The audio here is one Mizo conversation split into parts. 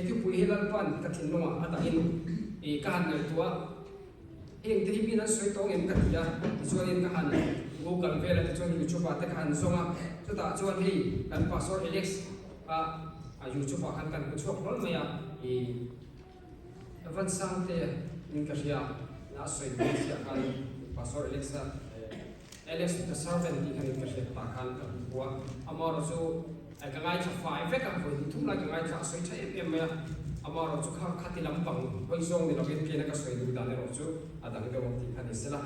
He thupui hi Lalpan ka thinlungah a dahin i ka han ngaihtuah a, heng te hi min an sawi tawh ngem ka ti a, tichuanin ka han Google vel a, tichuan YouTube ah te ka han zawng a, chutah chuan hei kan Pastor Alex a YouTube ah khan kan hmu chhuak hlawl mai a, i Vansang te in ka hria a sawi mai chiah khan Pastor Alex a Alex the servant tih khan in ka hriat pah khan ka hmu a, amaherawhchu ka ngaithla fai vek a, vawi hnih thum lai ka ngaithla a sawi tha em em mai a, amaherawhchu kha khati lampang hawi zawng ni lovin kena ka sawi duh dan erawh chu a dang deuh ang tih kha ni sela.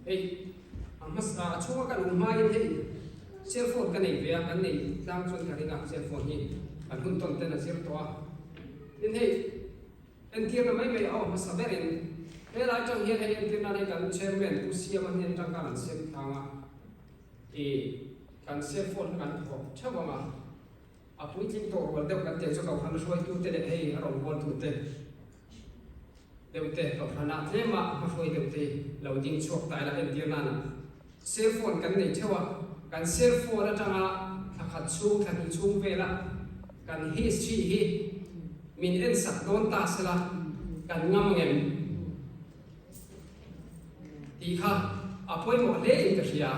Hei a hmasa a chhunga ka luh hmain hei cell phone ka nei ve a, kan nei tlang chuan ka ring a cell phone hi kan hun tawn ten a zir tawh a, tin hei Entirna mai mai a awm hmasa berin helai atang hian hei entirna hei kan chairman Pu Siama hnen atang khan an siam thang a, i kan cell phone kha kan thawk theuh ang a, a puitling tawh rual deuh kan tih chu Kohhran hruaitute leh hei a rawngbawltute deuhte Kohhranah tlema hmahruai deuhte hi lo ding chhuak ta ila entir nana cell phone kan nei theuh a, kan cell phone atanga thla khat chhung thla hnih chhung vela kan history hi Min en sak dawn ta sela kan ngam ngem tih kha a pawimawh hle in ka hria.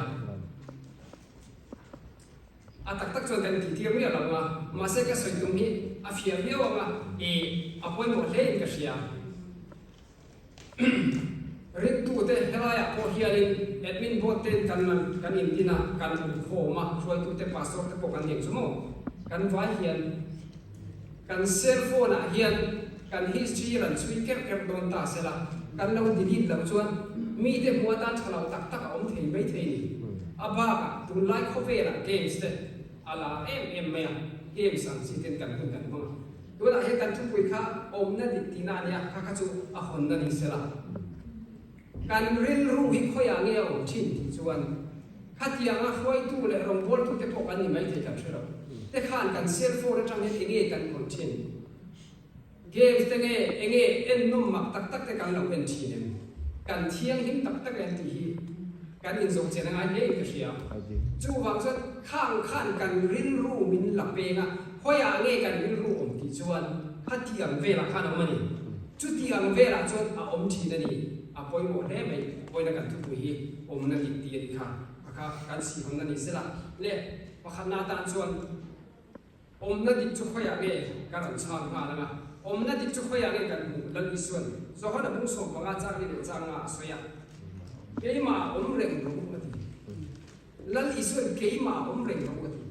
A tak tak chuan kan tihtir miah lo ang a, mahse ka sawi tum hi a fiah viau ang a, i a pawimawh hle in ka hria. Ringtute helaiah pawh hianin admin board ten kan kan intin a, kan awmkhawm a, hruaitute pastor te pawh kan ning chu maw? Kan vai hian kan cell phone ah hian kan history ran chhui kerh kerh dawn ta sela, kan lo delete loh chuan mite hmu atan tha lo tak tak a awm thei mai thei ni. A bakah tunlai khawvelah games te a lar em em mai a, games ang chi ten kan hun kan hmang a. Tunah hian kan thupui kha awmna dik tihna a nia, kha kha chu a hawnna ni sela. Kan rilru hi khawiah nge a awm thin tih chuan khatianga hruaitu leh rawngbawltute pawh kan ni maithei kan hre lo. Te khan kan cell phone atang hian enge kan khawih thin? Games te nge enge ennawm mak tak tak te kan lo en thin em? Kan thianghlim tak tak em tih hi kan inzawh chen a ngai hle in ka hria. Chuvang chuan khang khan kan rilru min la peng a, khawiah nge kan rilru awm tih chuan khatiang velah khan a awm a ni. Chutiang velah chuan a awm thin a ni. A pawimawh hle mai, pawina kan thupui hi awmna dik tih a nih kha, a kha kan sihhawnna ni sela. Le pakhatna atan chuan. Awmna dik chu khawiah nge ka rawn chhang nghal ang a? Awmna dik chu khawiah nge kan hmuh? Lal Isua'n Johana bung 15 chang li leh chang nga a sawi a, Keimah a awm reng rawh u a ti. Lal Isua'n Keimah a awm reng rawh u a ti.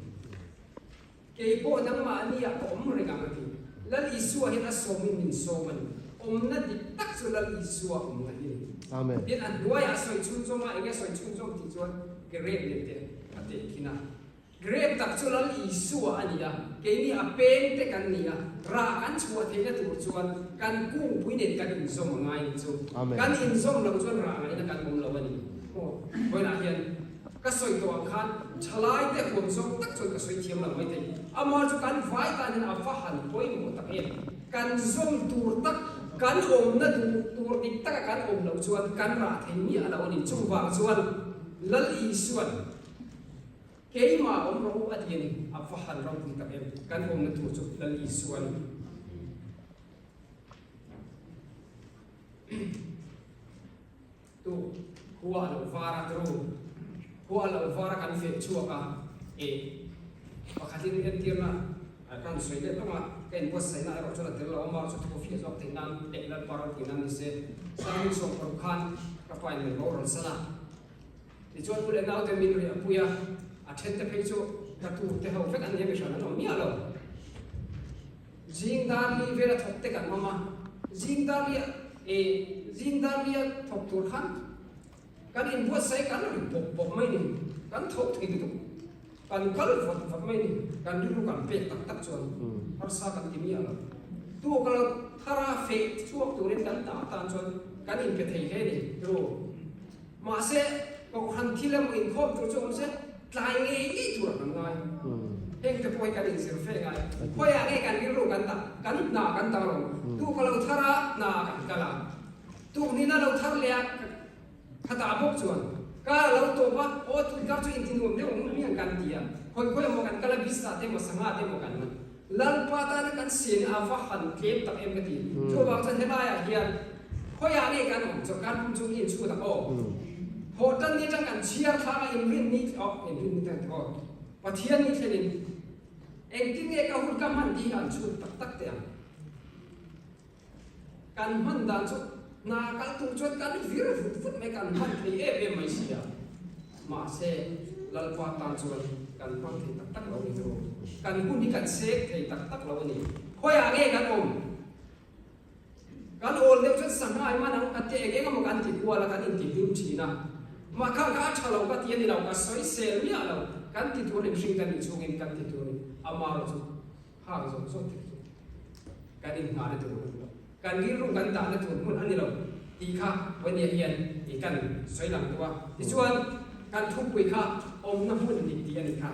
Kei pawh nangmah nia ka awm reng ang a ti. Lal Isua hian a sawmin min sawm a ni. Awmna dik tak chu Lal Isua awmna hi a ni. Amen. Tin, a hnuaiah sawi chhunzawm a, enge sawi chhunzawm tih chuan Grape leh te a tehkhin a. Grape tak chu Lal Isua a ni a, keini a peng te kan ni a, rah kan chhuah theihna tur chuan kan kungpui nen kan inzawm a ngai ni chu. Kan inzawm loh chuan rah ngaihna kan awm lo a ni. Aw, vawiinah hian ka sawi tawh ang khan thalai te huam zawng tak chuan ka sawi thiam lo mai thei. Amah chu kan vai tan hian a va han pawimawh tak em? Kan zawm tur tak, kan awmna duh tur dik taka kan awm loh chuan kan rah thei miah lo a ni. Chuvang chuan Lal Isua'n Keimah awm rawh u a ti a ni. A va han ropui tak em! Kan awmna tur chu Lal Isua a ni. Tu khua a lo var a tru khua a lo var a kan feh chhuak a e pakhatin entirna kan sawi leh hlawm a ka inbuatsaihna erawh chuan a tel lo awm a chu thu fiah zawk theih nan leh Lalpa ropui nan ni se. Sangin 60 khan ka pa in min boral san a. Tichuan u leh naute min riah pui a, a then te phei chu ka tur te ho vek an nia mihran an awm miah lo. Zing dar li vela thawk te kan awm a, zing dar lia e zing dar lia thawk tur khan kan inbuatsaih kan ri bawk bawk mai ni, kan thawk thei lutuk, kan kal vat vat mai ni, kan rilru kan pek tak tak chuan harsa kan ti miah lo. Tuk lo thara feh chhuak turin kan tah tan chuan kan inpe thei hle ni, ru. Mahse, Kohhran thil emaw inkhawm tur chu awm se, tlai ngei ngei tur a kan ngai. Heng te pawh hi kan inzir fe ngai. Khawiah nge kan rilru kan dah, kan hna kan dang lo. Tuk a lo thar a, hna kan kal a. Tuk nina lo thar leh a, ka dah bawk chuan kar a lo tawp a, aw tun kar chu intinuam deuh ang miang kan ti a. Khawi khawi emaw kan kal a, bista te emaw sangha te emaw kan man. Lalpa tana kan sen a va han tlem tak em ka ti. Chuvang chuan helaiah hian khawiah nge kan awm sawrkar pum chung hi inchhut ang aw. Thawhtan ni atang kan chhiar thlang a inrin ni aw inrin ni teh aw Pathian ni thlenin engtin nge ka hun ka hman tih hi an chhut tak tak teh ang. Kan hman dan chu hna kal tur chuan kan vir vut vut mai, kan hman thei em em mai si a. Mahse, Lalpa tan chuan kan hmang thei tak tak lo a ni chu. Kan hun hi kan sek thei tak tak lo a ni. Khawiah nge kan awm? Kan awl deuh chuan sangha i man ang ka ti eng eng emaw kan ti kual a, kan intihlim thin a. Mah kha kha a tha lo ka ti a ni lo, ka sawisel miah lo. Kan ti tur a ni, mihring kan nih chhungin kan ti tur a ni. Amaherawh chu Hang zawng zawng te chu kan inngahna tur hmun lo, kan rilru kan dahna tur hmun a ni lo tih kha Vawnia hian i kan sawi lang duh a. Tichuan, kan thupui kha awmna hmun dik tih a ni kha.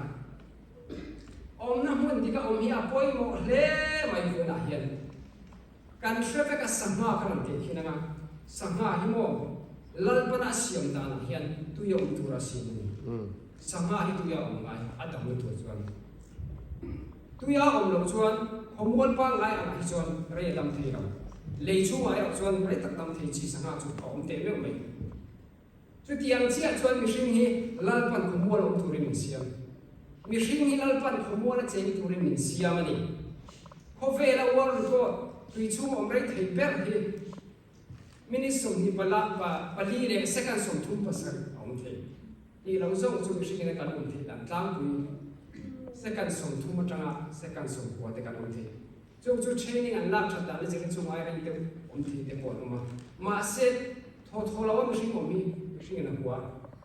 Awmna hmun dika awm hi a pawimawh hle mai vawiinah hian. Kan hre vek a sangha ka rawn teh thin anga, sangha hi maw Lalpana a siam danah hian tui a awm tura siam a ni. Sangha hi tui a awm ngai a damna tur chuan. Tui a awm loh chuan khawmual pangngai angah hi chuan rei a dam thei lo. Lei chhungah erawh chuan rei tak dam thei chi sangha chu a awm teh meuh mai. Chutiang chiah chuan mihring hi Lalpan khawmual awm turin min siam. Mihring hi Lalpan khawmual a cheng turin min siam a ni. Khawvela world record tui chhung awm rei thei ber hi minute 20 pala pali leh second 37 a awm thei. Tih lo zawng chu mihringin a kan awm theih dan tlangpui second 30 atanga second 90 te kan awm thei. Chung chu training an lak that dan a zirin chung ai rei deuh awm thei te pawh an awm a. Mahse, thaw thaw lo a mihring awm hi mihring in a hua.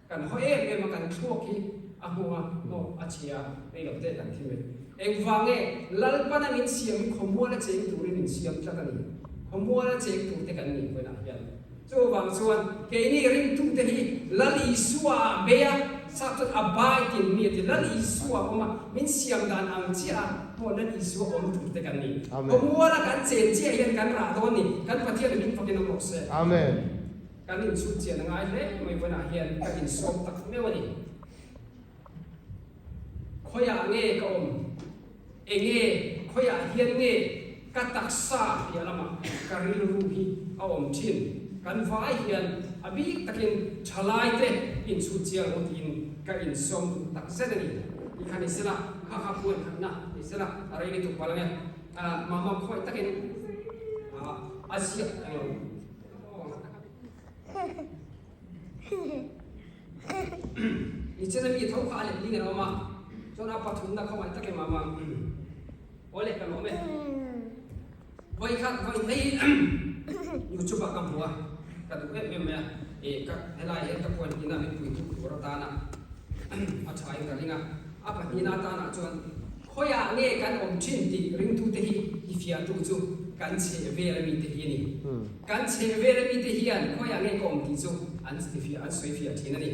Kan haw em em a, kan thluak hi a hmung a, maw a chhia rei lo te kan thi mai. Engvang nge Lalpan a min siam hi khawmual a cheng turin min siam tlat a ni. Khawmual a cheng tur te kan nih vawiinah hian. Chuvang chuan keini ringtute hi Lal Isua ah bei a, sap chuan a bai tin mi a ti. Lal Isua awm a, min siam dan ang chiah a maw Lal Isua awm tur te kan ni. Khawmual a kan chen chiah hian kan rah dawn ni, kan Pathian in min fakin awm rawh se. Amen. Kan inchhut chian a ngai hle mai vawnah hian ka insawm tak meuh a ni. Khawiah nge ka awm? Enge khawiah hian nge ka taksa piah lamah ka rilru hi a awm thin? Kan vai hian a bik takin thalaite inchhut chiang rawh tiin ka insawm duh tak zet a ni. Ti kha ni sela, kha kha puan khatna ni sela, a rei lutuk palh ange. Mama khawi takin a ziak eng lo. Nichina mi tho kha a let ling an awm a, chuan a pathumna khawngaih tak em ama awle kan awm e. Vawi khat vawi hei YouTube ah ka hmu a, ka duh em em mai a, e ka helai hian ka puan hnihna min pui tu tur atana a tha in ka ring a, a pahnihna atanah chuan Khawiah nge kan awm thin tih ringtute hi i fiahtu chu kan chheh vel ami te hi a ni. Kan chheh vel ami te hian khawiah nge ka awm tih chu an tifiah an sawi fiah thin a ni.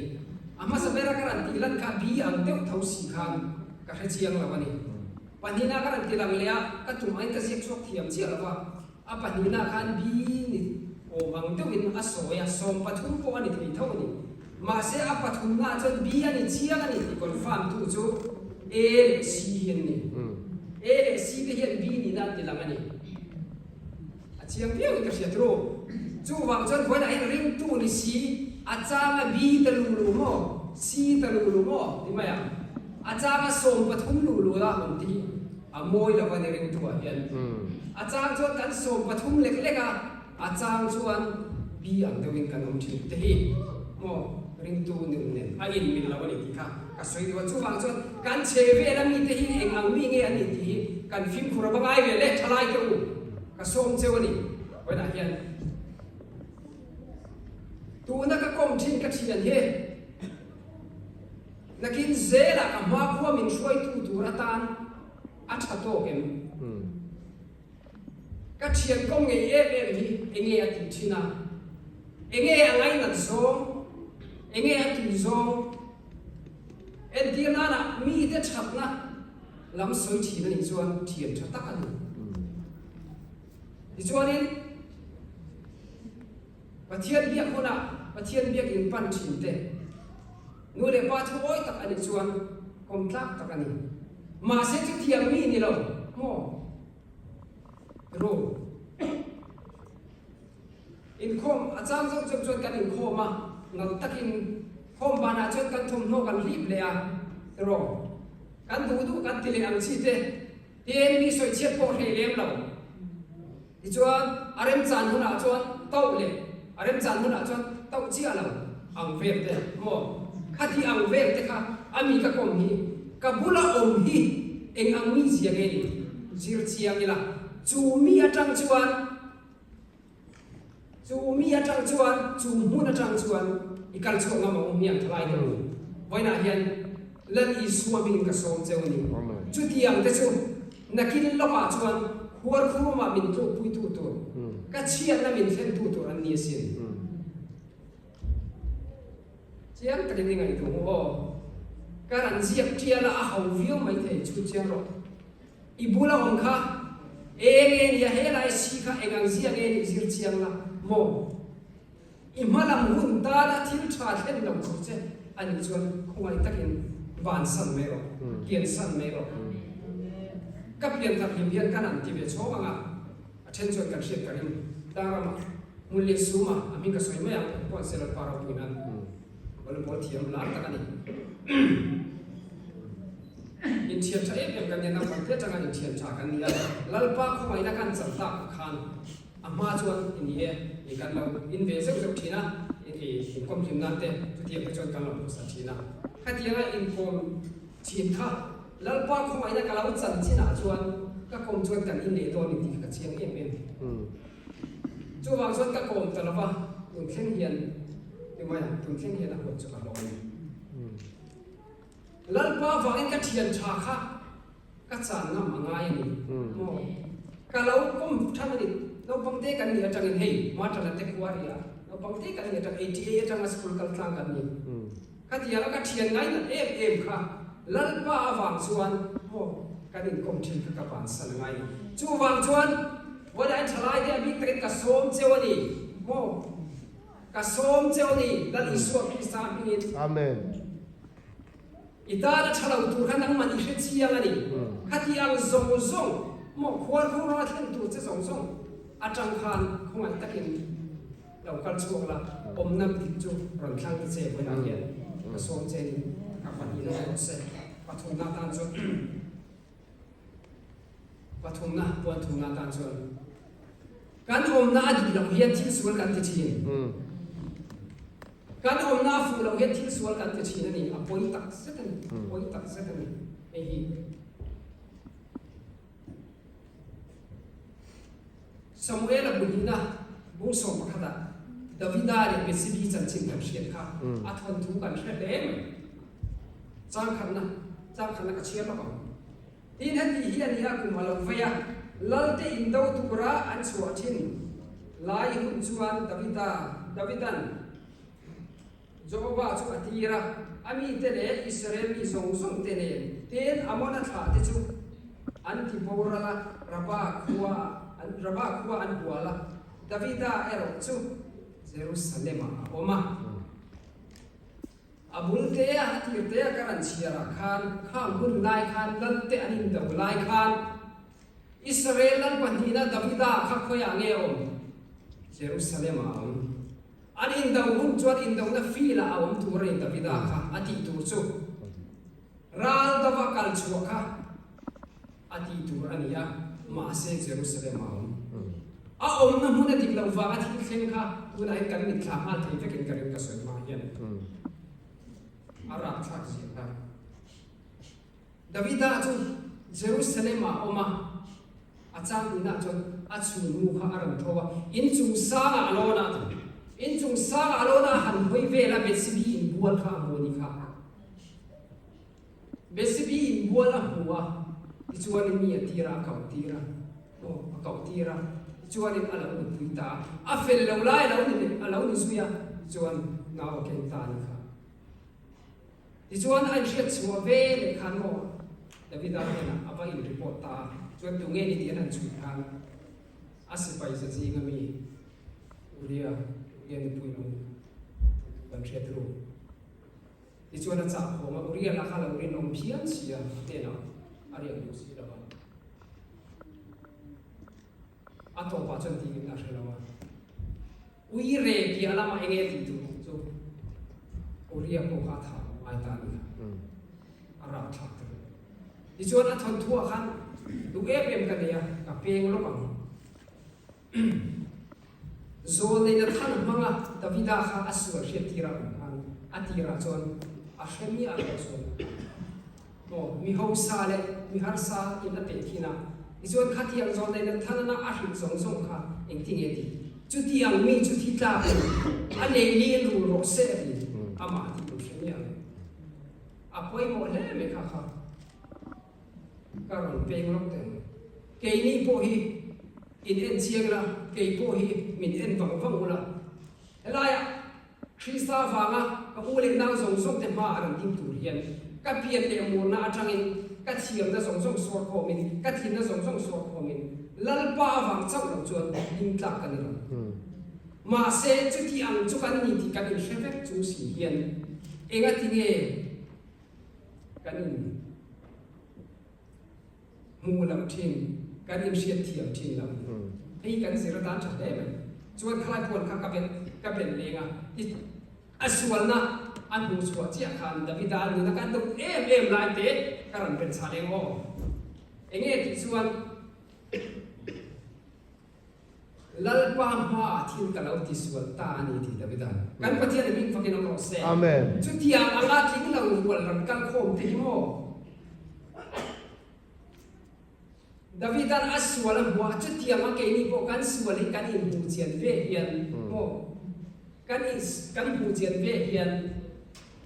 A hmasa bera ka rawn tih lan kha bi ang deuh tho si khan ka hre chiang lo a ni. Pahnihna ka rawn ti lang leh a, ka tum angin ka ziak chhuak thiam chiah lo va. A pahnihna khan bi ni awm ang deuhin a sawi a, 13 pawh a ni thei tho a ni. Mahse a pathumnaah chuan bi a ni chiang a ni tih confirm tu chu A leh C hi an ni. A leh C te hian bi nihna an ti lang a ni. A chiang viau in ka hria turu. Chuvang chuan vawiinah hian ringtu ni si, a changa bi ta lu lu maw, C ta lu lu maw ti mai ang. A changa 13 lu lu la awm te hi A mawi lo a ni ringtu-ah hian. A chang chuan kan 13 lek lek a, a chang chuan bi ang deuhin kan awm thin te hi maw ringtu nun nen a inmil lo a ni tih kha ka sawi duh a. Chuvang chuan kan chhe vel a mite hi eng ang mi nge an ni tih hi kan fimkhur a va ngai ve le thalai te u ka sawm cheu a ni. Vawiinah hian tuna ka kawm thin ka thian hi. Nakin zelah ka hmakhua min hruaitu tur atan a tha tawk em? Ka thian kawng ngei em em hi enge a tih thin a? Enge a ngainat zawng? Enge a tui zawng? Entir nana mite thatna lam sawi thin a nih chuan thian tha tak a ni. Tichuanin Pathian biak hunah Pathian biak in pan thin te, nu leh pa thu awi tak a nih chuan kawm tlak tak a ni. Mahse chutiang mi ni lo. Maw? Ru. Inkhawm a chang zauh zauh chuan kan inkhawm a, nalh takin khawm banah chuan kan thawmhnaw kan hlip leh a, tiraw? Kan duh duh kan ti leh ang chi te, tin mi sawichhiat pawh hrei lem lo. Tichuan a remchan hunah chuan tauh leh a remchan hunah chuan tauh chiah lo ang vel te maw? Khati ang vel te kha a mi ka kawm hi ka bula awm hi eng ang mi zia nge ni zir chiang ila chu mi atang chuan Chu mi atang chuan, chu hmun atang chuan i kal chhuak ngam ang u hmiang thalai te u. Vawiinah hian Lal Isua hmingin ka sawm cheu a ni. Chutiang te chu nakin lawkah chuan khuarkhurumah min tlukpuitu tur, ka chhiatna min thlentu tur an ni asin. Chiang takin i ngaihtuah mu aw. Ka ran ziak tiala a ho viau maithei chu chiang rawh. I bula awm kha eng nge nia helai si kha eng ang zia nge nih zir chiang la maw? I hma lam hun tana thil tha thlen lo tur che a nih chuan khawngaih takin bansan mai rawh, piansan mai rawh. Ka pian tak hlim hian ka nan ti ve chhawng ang a, a then chuan kan hriat ka ring. Tlangrama hmun leh suma a hming ka sawi mai ang, pawh an Lalpa ropui nan volleyball thiam lar tak a ni. Inthian tha em em kan nia, naupang te atanga inthian tha kan ni a, Lalpa khawngaihna kan chan tak ah khan a hma chuan i ni e, i kan lo in ve zeuh zeuh thin a, i inkawm hlim nan te chutiang te chuan kan lo hmuhsa thin a. Khatianga inkawm thin kha Lalpa khawngaihna ka lo chan chin ah chuan ka kawm chuan kan inneih dawn ni tih kha ka chiang em em. Chuvang chuan ka kawm ta lova, tun thleng hian, ti mai ang, tun thleng hian a huat chu ka hlawh a ni. Lalpa vangin ka thian tha kha ka chan ngam a ngai a ni maw? Ka lo kawm than a ni. Naupang te kan nih atangin hei Matana te khua ri ah naupang te kan nih atang ATA atanga school kal tlang kan ni. Khatianga ka thian ngai nat em em kha Lalpa avang chuan maw kan inkawm thin kha ka bansan a ngai a ni. Chuvang chuan Vawiin thalai te a bik takin ka sawm cheu a ni maw? Ka sawm cheu a ni, Lal Isua Krista hmingin. Amen. I tan a tha lo tur kha nangman i hre chiang a ni. Khati ang zawng zawng maw khuarkhur ranga thlen tur che zawng zawng atang khan khawngaih takin lo kal chhuak la, awmna dik chu rawn thlang ta che vawiinah hian ka sawm che ni. Ka pahnihna rawh se, pathumna tan chuan. Pathumna, puan thumna atan chuan kan awmna a dik loh hian thil sual kan ti thin. Kan awmna a fuh loh hian thil sual kan ti thin a ni. A pawi tak zet a ni. A pawi tak zet a ni. Hei hi Samuela bu hnihna bung sawm pakhatah Davida leh Bethsebi chanchin kan hriat kha a thawnthu kan hre hle mai. Changkhatna, changkhatna ka chhiar lawk ang. Tin heti hi a ni a, kum a lo vei a, Lalte indo tura an chhuah thin lai hun chuan Davida, Davidan Joaba chu a tir a, a mite leh Israel mi zawng zawng te nen ten Amona thlah te chu an ti boral a, Rabah khua an Rabah khua an hual a, Davida erawh chu Jerusalem-ah a awm a. A bul te a, a tir te a ka rawn chhiar ah khan, khang hun lai khan lal te an indo lai khan Israel lal pahnihna Davida kha khawiah nge a awm? Jerusalem ah a awm. An indo hun chuan indona field ah a awm tur a ni Davida kha a tih tur chu ral dova kal chhuah kha a tih tur a ni a, mahse Jerusalem ah a awm. A awmna hmun a dik loh vanga thil thleng kha tunah hian kan mitthla nghal thei vekin ka ring ka sawi hma hian a rapthlak zia kha. Davida chu Jerusalem ah a awm a, a changpuina chuan a chhunmu kha a rawn tho a, inchung sangah a lawn a, inchung sangah a lawn a, a han hawi vel a, Bethsebi inbual kha a hmu a ni kha. Bethsebi inbual a hmu a, tichuanin mi a tir a, a koh tir a, aw, a koh tir a, tichuanin a lo nupui ta a, a fel lo lai a lo ni leh, a lo ni zui a, tichuan nau a keng ta a ni kha. Tichuan a inhriat chhuah ve leh khan maw Davida hnenah a va in report ta a, chuan tunge ni tih an han chhui khan a sipai za zinga mi Uria, Uria nupui lo thu kan hriat ru. Tichuan a chah khawm a, Uria lah kha lo rinawm phian si a, a hnenah a riak duh si lo va. A tawpah chuan tiin a hre lo a. Ui re piah lamah enge tih tur awm chu Uria pawh kha a thah lo ngai ta a ni kha. A rapthlak ta lo. Tichuan a thawnthuah khan duh em em ka nei a, ka peng lawk ang. Zawlneih Nathan hmanga Davida kha a sual hriat tirah awm khan a tirah chuan a hre miah lo chuan maw mi hausa leh mi harsa in a teh thin a, tichuan khatiang zawlneih Nathan a hrilh zawng zawng kha engtinge ti? Chutiang mi chu thi tlak in a leili in rul rawh se a ti, amah tih kan hre miah lo. A pawimawh hle mai kha kha. Ka rawn peng lawk teh ang. Keini pawh hi in en chiang ila, kei pawh hi min en vang vang ula. Helaiah Krista vanga ka u leh nau zawng zawng te hma a rawn ding tur hian ka pian leh murna atangin ka thiamna zawng zawng suar khawmin, ka thinna zawng zawng suar khawmin Lalpa avang chauh lo chuan ding tlak ka ni lo. Mahse chuti ang chu kan ni tih kan inhre vek chung si hian engatinge Kan in hmuh loh thin, kan in hriat thiam thin lo. Hei kan zir atan tha hle mai. Chuan khalai puan kha ka belh ka belh leng a, i a sualna a hmuh chhuah chiah khan Davida nuna ka duh em em lai te ka rawn belh chah leng aw. Enge tih chuan Lalpa hmaah thil ka lo tisual ta a ni tih Davida'n kan Pathian in min fakin awm rawh se. Amen. Chutiang anga tling lo rual rawn kal khawm te hi maw? Davida'n a sual a hmuh a, chutiang a keini pawh kan sual hi kan inhmuh chian ve hian maw? Kan in kan hmuh chian ve hian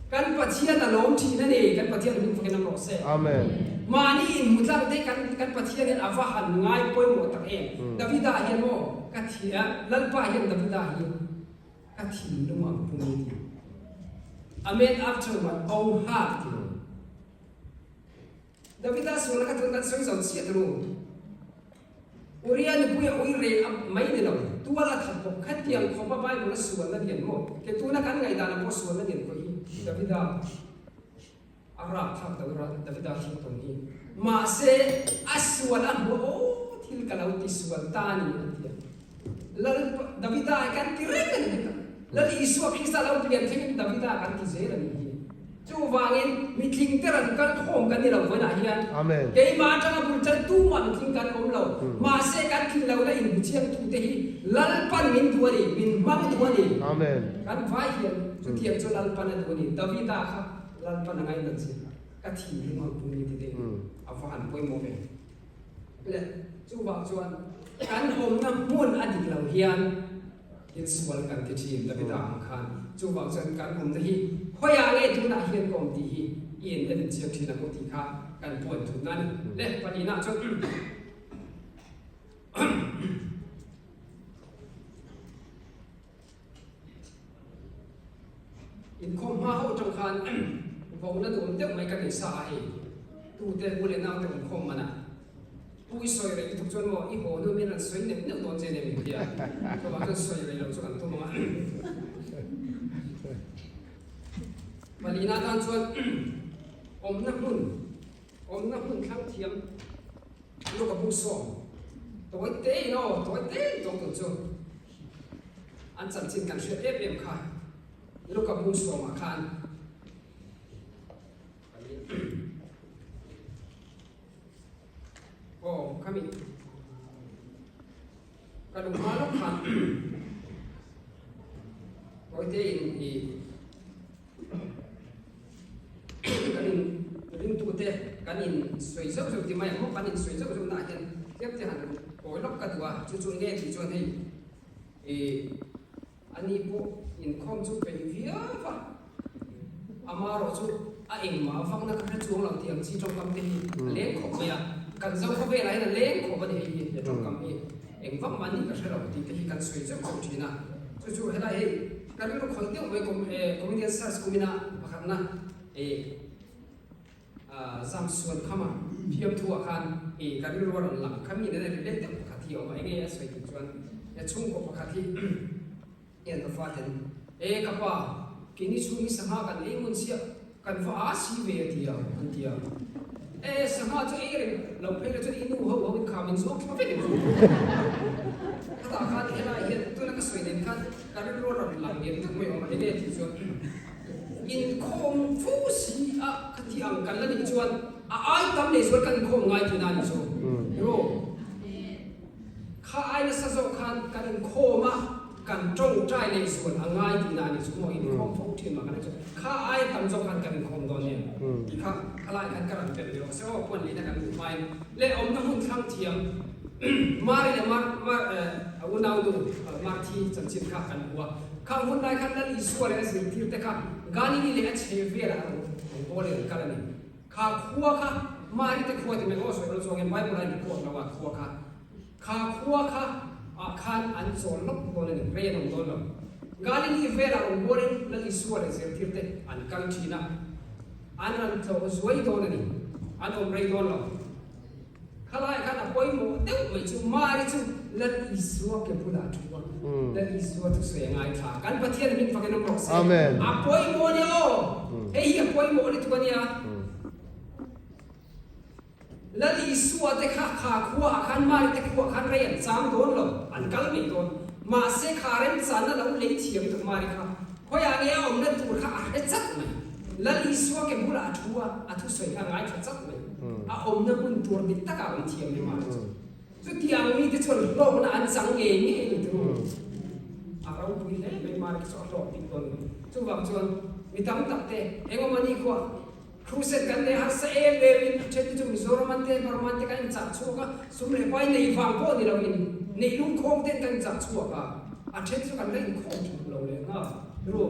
Kan Pathian a lawm thin a ni, kan Pathian hming fakin awm rawh se. Amen. Mahni inhmu tlang te kan kan Pathian hian a va han ngai pawimawh tak em. Davida hian maw ka thi a, Lalpa hian Davida hi ka thinlung ang pum i ti. A man after my own heart ti. Davida sualna kha chuan kan sawi zo chiah turu. Uria nupui a ui reh a mai ni lo, tual a that bawk. Khatiang khawpa Bible a sualna lian maw? Ke tuna kan ngaihdan ah pawh sualna lian pawh hi Davida a rapthlak lo ra Davida thil tawn hi. Mahse a sual a hmuh aw thil ka lo ti sual ta a ni a ti a. Lal Davida hi kan ti reng a ni heta. Lal Isua Krista lo pian thlengin Davida kan ti zel a nih hi. Chuvangin mitling te rawn kal khawm kan ni lo vawiinah hian keimah atanga bul tan tumah mitling kan awm lo. Mahse kan tlin lohna inhmu chiangtute hi Lalpan min duh a ni, min hmang duh a ni. Kan vai hian chutiang chu Lalpan a duh a ni. Davida kha Lalpan a ngainat zia ka thinlung ang pum ni ti te a va han pawimawh ve. Le chuvang chuan kan awmna hmun a dik lo hian Insual kan ti thin Davida ang khan. Chuvang chuan kan awmna hi khawiah nge tunah hian ka awm tih hi i en en chiang thin ang u tih kha kan puan thutna a ni. Le pahnihna chuan Inkhawm hma ho atang khan vona duhawm deuh mai ka nei sa a hei. Tute u leh naute inkhawm manah Pu i sawi rei lutuk chuan maw i haw hnu mian an sawi neuh neuh dawn che nia min ti a, chuvang chuan sawi rei lo chu kan tum ang a. Palina tan chuan awmna hmun, awmna hmun thlang thiam luka bung sawm tawi te in aw, tawi te in tawng tur chu an chanchin kan hriat em em kha luka bung sawmah khan Aw khami ka lung hma lawk khan Kawite in i kan in ringtute kan in sawi zauh zauh ti mai ang maw kan in sawi zauh zauh naah hian tlem te han kawi lawk ka duh a chu chu enge tih chuan hei i Ani pawh inkhawm chu peih viau a, amarawh chu a engmah vakna ka hre chuang lo tih ang chi tawngkam te hi a leng khawp mai a, kan zo khawvelah hian a leng khawp a ni hei hi he tawngkam hi eng vak mah ni ka hre lo tih te hi kan sawi zeuh zeuh thin a, chu chu helai hei ka rilru khawih deuh mai comedian search kumina pakhatna eh. Zam suan khama fiamthu ah khan i ka rilru a rawn lang kha mi nena relate deuh pakhat hi a awm a, enge a sawi tih chuan he chhungkaw pakhat hi hian ka fa ten e ka pa keini chhung hi sangha kan ei ngun chiah kan va a si ve a ti a an ti a, e sangha chu ei reng lo phei la chuan i nu ho ho in kha min zuang thla vek ang chu. Tah khan helai hian tuna ka sawi nen khan ka rilru a rawn lang lian deuh mai awm a, enge tih chuan inkhawm fu si a ka tih ang kan la nih chuan a ai tam leh zual kan inkhawm ngai tihna a nih chu. Ro kha ai nasa zawk khan kan inkhawm a, kan tawngtai leh zual a ngai tihna a nih chu maw, inkhawm fo thin mah kan nih chu kha ai tam zawk khan kan inkhawm dawn nia tih kha khalai khan ka rawn belh ni rawh se aw puan lehna kan luh hmain leh awmna hun thlang thiam Mari leh Mar Mar a unaunu Marthi chanchin kha kan hmu a, khang hun lai khan Lal Isua leh a zirtir te kha Galili leh a chhe velah a rawn bawlin an kal a ni. Kha khua kha Mari te khua ti mai aw sawi lo chuangin Bible ah in record lo a khua kha. Kha khua kha ah khan an chawl lawk dawn a ni, rei an awm dawn lo. Galili velah rawn bualin Lal Isua leh zirtirte an kal thin a, an rawn tlawh zuai dawn a ni, an awm rei dawn lo. Khalaiah khan a pawimawh deuh mai chu Mari chu Lal Isua ke bulah a thu a, Lal Isua thusawi a ngaithla. Kan Pathian min fakin awm rawh se. A pawimawh a nia aw, hei hi a pawimawh lutuk a nia. Lal Isua te kha kha khuaah khan Mari te khuaah khan rei an chang dawn lo, an kal ngei dawn. Mahse kha remchanna lo lei thiam tuk Mari kha khawiah nge a awmna tur kha a hre chat mai. Lal Isua ke bulah a thu a, a thusawi kha a ngaithla chat mai. A awmna hmun tur dik takah a awm thiam ni Mari chu. Chutiang mite chuan hlawkna an chang ngei ngei a ni turu. A ropui hle mai Mari kha chu a hlawk bik dawn lo. Chuvang chuan mi tam tak te engawmani khuah Crusade kan nei harsa em em in a then te chu Mizoram an te Burma an te kan inchah chhuak a, sum leh pai nei vang pawh ni lo in neih lungkhawm ten kan inchah chhuak a, a then chu kan la inkhawm tha duh lo leh nghal turu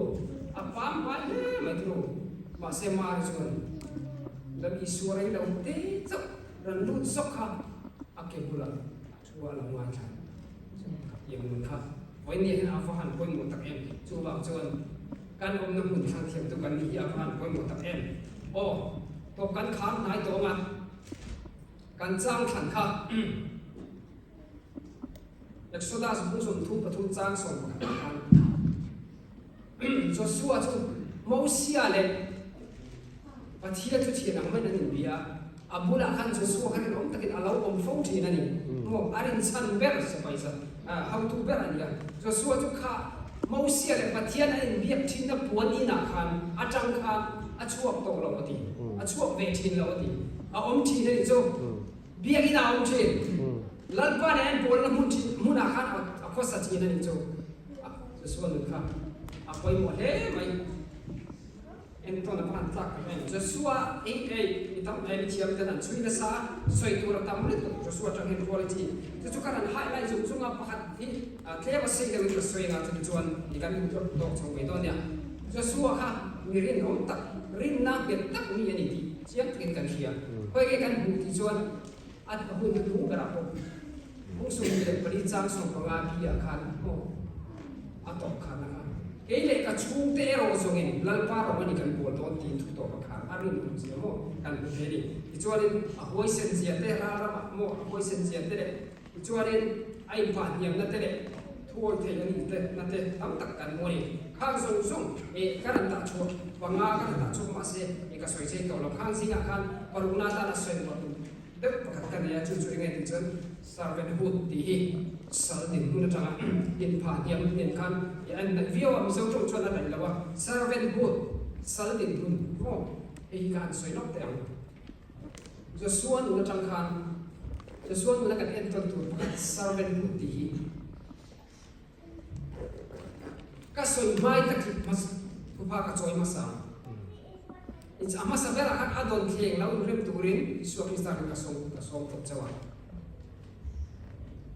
a pampai hle mai turu mahse Mari chuan Lal Isua rei lo te chauh rawn lut zawk kha a ke bulah a thu a lo ngaithla tiang nun kha vawiin hian a va han pawimawh tak em chuvang chuan Kan awmna hmun thlang thiamtu kan nih hi a va han pawimawh tak em? Aw, tawp kan khar hnai tawng a, kan chang thlan kha Exodus bung 33 chang 11 ah khan Joshua chu Mosia leh Pathian chu thian ang maiin an inbia a, a bulah khan Joshua kha rinawm takin a lo awm fo thin a ni. Maw, a rinchhan ber sipai zat, hotu ber a ni a. Joshua chu kha Mosia leh Pathian a inbiak thinna puan inah khan atang khan a chhuak tawh lo a ti. A chhuak ve thin lo a ti. A awm thin a ni chu. Biak inah a awm thin. Lalpa nen a inpawlna hmun thin hmunah khan a khawsa thin a ni chu. Joshua nun kha a pawimawh hle mai. Entawn a va han tlak tak em? Joshua hi hei mi tam em i thiam ten an chhui nasa a, sawi tur a tam lutuk Joshua atang hian quality chu chu ka rawn highlight zung zung a, pakhat hi tlem a sei deuhin ka sawi anga chumi chuan i kan duh tawk tawk chho mai dawn nia. Joshua kha mi rinawm tak, rinna nghet tak mi a ni tih chiang takin kan hria. Khawi nge kan hmuh tih chuan a hun hnuhnung berah pawh Hung 24 chang 15 bi ah khan aw a tawp khan a kha. Kei leh ka chhungte erawh zawngin Lalpa rawng a ni kan bawl dawn tiin thu tawp a khar a rinawm zia maw kan hmu thei a ni. Tichuanin a huaisen zia te ral ramah maw a huaisen zia te leh tichuanin a inphah hniamna te leh thuawi thei a nih te na te tam tak kan hmu a ni. Khang zawng zawng eh ka rawn dah chhuak panga ka rawn dah chhuak mahse eh ka sawi chei tawh lo. Khang zingah khan parukna atan a sawi muah duh Deuh pakhat ka nei a, chu chu enge tih chuan servanthood tih hi sal dinhmun atanga inphah hniam nen khan i a innaih viau a, Mizo tawng chuan a daih lo a, servanthood, sal dinhmun maw hei hi ka han sawi lawk teh ang. Joshua nun atang khan Joshua nuna kan entawn tur pakhat servanthood tih hi Ka sawi hmai ka tlip hmasa thupa ka chawi hmasa ang. A hmasa berah khan a dawn thleng lo inrem turin Isua Krista khan ka sawm ka sawm tawp chauh a.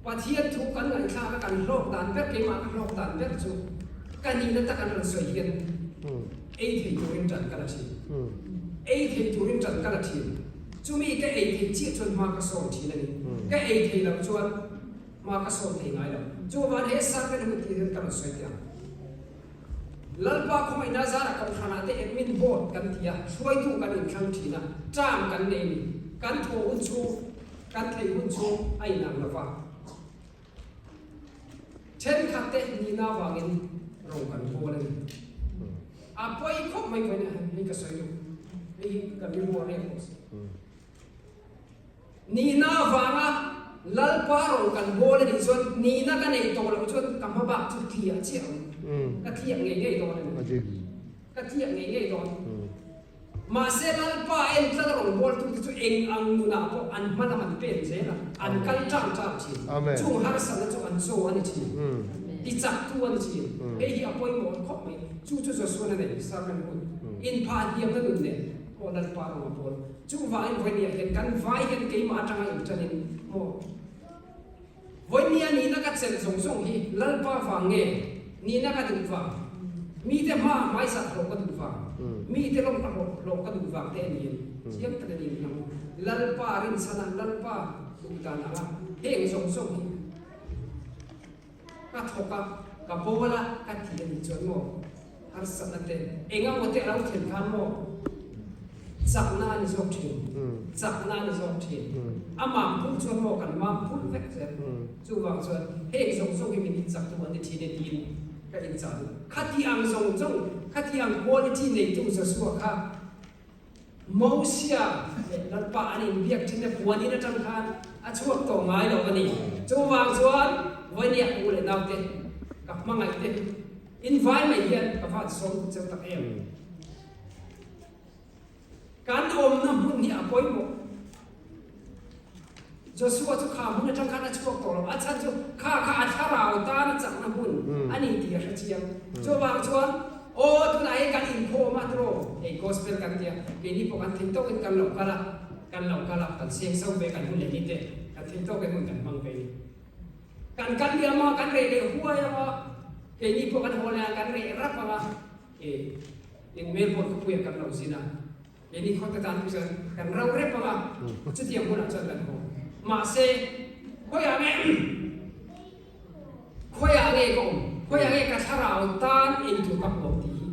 Pathian thu kan ngaihthlak a kan hlawk dan ber keimah ka hlawk dan ber chu ka nihna tak an rawn sawi hian ei thei turin ṭan ka la ṭhin. Ei thei turin ṭan ka la ṭhin. Chumi ka ei theih chiah chuan hma ka sawm ṭhin a ni. Ka ei thei loh chuan Hma ka sawn thei ngai lo. Chuvan he servant hun tih hian ka rawn sawi teh ang. Lalpa khawngaihna zarah kohhranah te admin board kan ti a, hruaitu kan inthlang thin a, term kan nei ni. Kan thaw hun chhung, kan theih hun chhung a inang lo va. Thenkhat te nihna avangin rawng kan bawl a ni. A pawi khawp mai vawiin ah hei ka sawi duh. Hei hi ka rilru a rek bawk si. Nihna avanga. Lalpa rawng kan bawl a nih chuan nihna ka nei tawh loh chuan ka hma bak chu tliah chiah ang. Ka tliak ngei ngei dawn a ni. Ka tliak ngei ngei dawn. Mahse Lalpa en tlat a rawn bawltute chu eng ang nunah pawh an hma lam an pen zel a, an kal tang tang thin. Chung harsatna chu an chaw a ni thin. Tichaktu a ni thin. Hei hi a pawimawh khawp mai. Chu chu Joshua-na nei servanthood, inphah hniamna nun nen pawh Lalpa rawng a bawl. Chuvangin vawinia hian kan vai hian keimah atanga inṭanin maw Vawinia nihna ka chelh zawng zawng hi Lalpa vang nge nihna ka duh vang, mite hmaah hmaizah hlawh ka duh vang, mite lawmna hlawh ka duh vang te a ni em? Chiang tak a ni ang. Lalpa rinchhana Lalpa duh dan anga heng zawng zawng hi ka thawk a, ka bawl a, ka ti a nih chuan maw harsatna te eng emaw te a lo thlen khan maw chakna a ni zawk thin, chakna a ni zawk thin. A mam phul chuan maw kan mam phul vek zel. Chuvang chuan heng zawng zawng hi min inchaktu an ni thin e tiin ka inchah duh. Khati ang zawng zawng, khati ang quality neitu Joshua kha Mosia leh Lalpa an inbiak thin a puan in atang khan a chhuak tawh ngai lo a ni. Chuvang chuan Vawinia u leh naute ka hmangaih te in vai mai hian ka van sawm duh cheu tak em. Kan awmna hmun hi a pawimawh. Joshua chu kha hmun atang khan a chhuak tawh lo. A chhan chu kha kha a thlarau tan a chakna hmun a ni tih a hre chiang. Chuvang chuan, Aw, tunah hian kan inkhawm a tiraw? Hei gospel kan tia, keini pawh kan thei tawkin kan lo kal a, kan lo kal a, kan siang so ve kan hun leh ni te, kan thei tawkin hun kan hmang ve ni. Kan kal liam a, kan reh leh huai ang a, keini pawh kan haw leh a, kan reh rap ang a, e, in Melbourne khawpuiah kan lo zin a. Keini khawte tan chu chuan kan ro rep ang a, chutiang hunah chuan kan haw. Mahse, khawiah nge khawiah nge ka awm, khawiah nge ka thlarau tan eitur ka hmu ang tih hi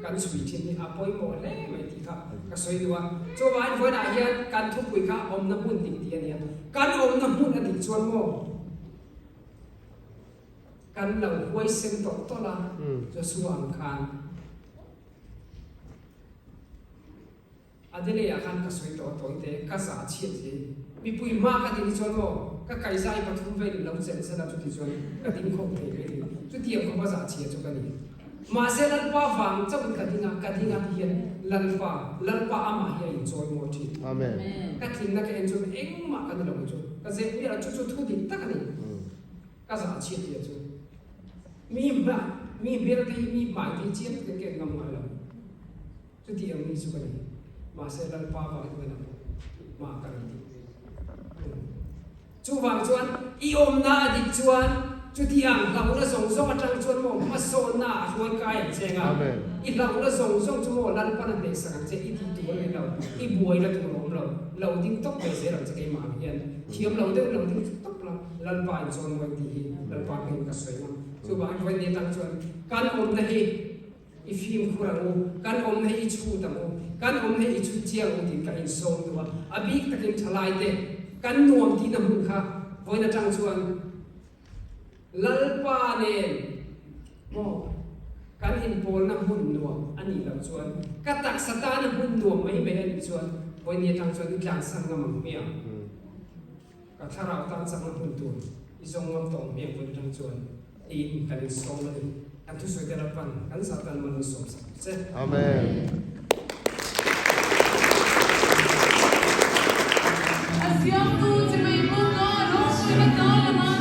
kan chhui thin hi a pawimawh hle mai tih kha ka sawi duh a. Chuvangin vawiinah hian kan thupui kha awmna hmun dik tih a ni a. Kan awmna hmun a dik chuan maw kan lo huaisen tawlh tawlh a, Joshua ang khan. Adelaide-ah khan ka sawi tawh tawi te, ka zah chhiat hle. Mipui hma ka ding chuan maw, ka kaihzai pathum velin lo chelh sela chuti chuan ka ding khawp thei ve ni. Chutiang khawpa zah chhia chu ka ni. Mahse Lalpa vang chauhin ka ding a, ka ding a ti hian Lalpa, Lalpa amah hi a inchawi mawi thin. Amen. Ka tlinna ka en chuan engmah ka ni lo chu ka zeh miah lo, chu chu thu dik tak a ni. Ka zah chhiat zia chu mi hma mi hmel te hi mi hmai te hi chiang takin ka en ngam ngai lo. Chuti ang mi chu ka ni. Mahse Lalpa vangin ka nang hma ka rawn ti. Chuvang chuan i awmna a dik chuan chuti ang hlauhna zawng zawng atang chuan maw hmasawnna a hruai kai ang che nga. I hlauhna zawng zawng chu maw Lalpan a hnehsak ang che i tih tur a ni lo, i buaina tur a awm lo. Lo ding tawp ve zel ang che keimah ang hian. Thiam lo deuh lo ding tawp la. Lalpa in chuan mawi tih hi Lalpa hming ka sawi ang. Chuvangin vawiin atang chuan kan awmna hi i fimkhur ang u, kan awmna hi i chhut ang u, kan awmna hi i chhut chiang ang u tih ka insawm duh a. A bik takin thalaite kan nuam tihna hmun kha vawiin atang chuan Lalpa nen maw kan inpawlna hmun nuam a nih loh chuan ka taksa tana hmun nuam mai mai a nih chuan vawiin atang chuan i tlansan ngam ang hmiang. Ka thlarau tan chakna hmun tur i zawng ngam tawh hmel vawn atang chuan tiin kan insawm a ni. Kan thusawi te Lalpan kan zah tan man min sawm sak che. Amen. A siamtu chi mei puk a ropui na ta lam a.